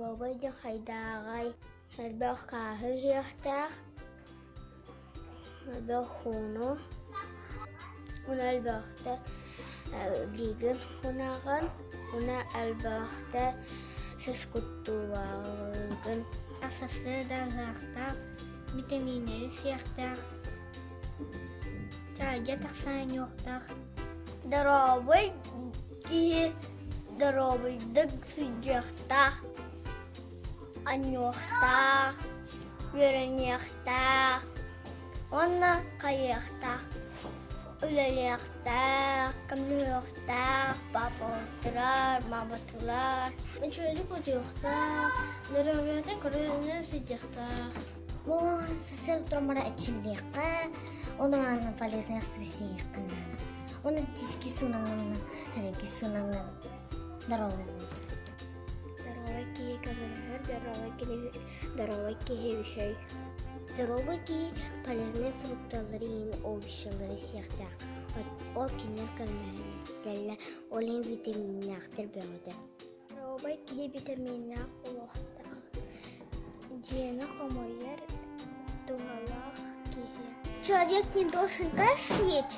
Доруобай да хайдааҕай, элбэх хааһы иһиэхтээх, элбэх ууну, уонна элбэхтэ илиигин хунаҕын, уонна элбэхтэ сис куттуулааҕын. Сарсыарда аһыахтаах, битэмииннэри сиэхтээх, чаайга тахсан анньыахтаах. Доруобай киһи доруобайдык сылдьыахтаах, анньыахтаах, үөрэниэхтээх уонна хайыахтаах, үлэлиэхтээх, көмөлөһүөхтээх, папалатылар, мааматылар. Үчүгэйдик утуйуохтаах, доруобуйатын көрүнэ сылдьыахтаах. Сыр турамара эчиллиэххэ, онон полезный стресиэххэ наада. Оны диски сунаҥын, эрэги сунаҥын здоровый Здоровый киһи көмөлөһөр, здоровый киһи, здоровый киһи үчүгэй. Здоровый киһи полезный фрукталары иин овощалары сиэхтээх. Ол кинилэр көмөлөһөллөр, ол иһин витаминнээхтэр бөҕөтө. Здоровый киһи витаминнаах буолуохтаах. Дьиэни хомуйар туһалаах киһи. Человек не должен кашлять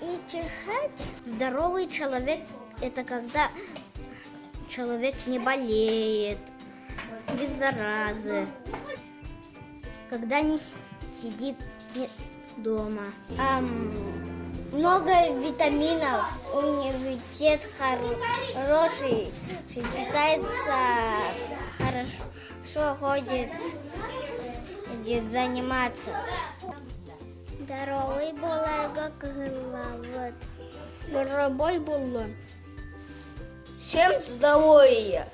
и чихать. Здоровый человек – это когда человек не болеет, без заразы, когда не сидит дома. Много витаминов, иммунитет хороший, питается хорошо, ходит, будет заниматься. Здоровый буоларга кыһыллабыт. Доруобай буоллун. Всем здоровья!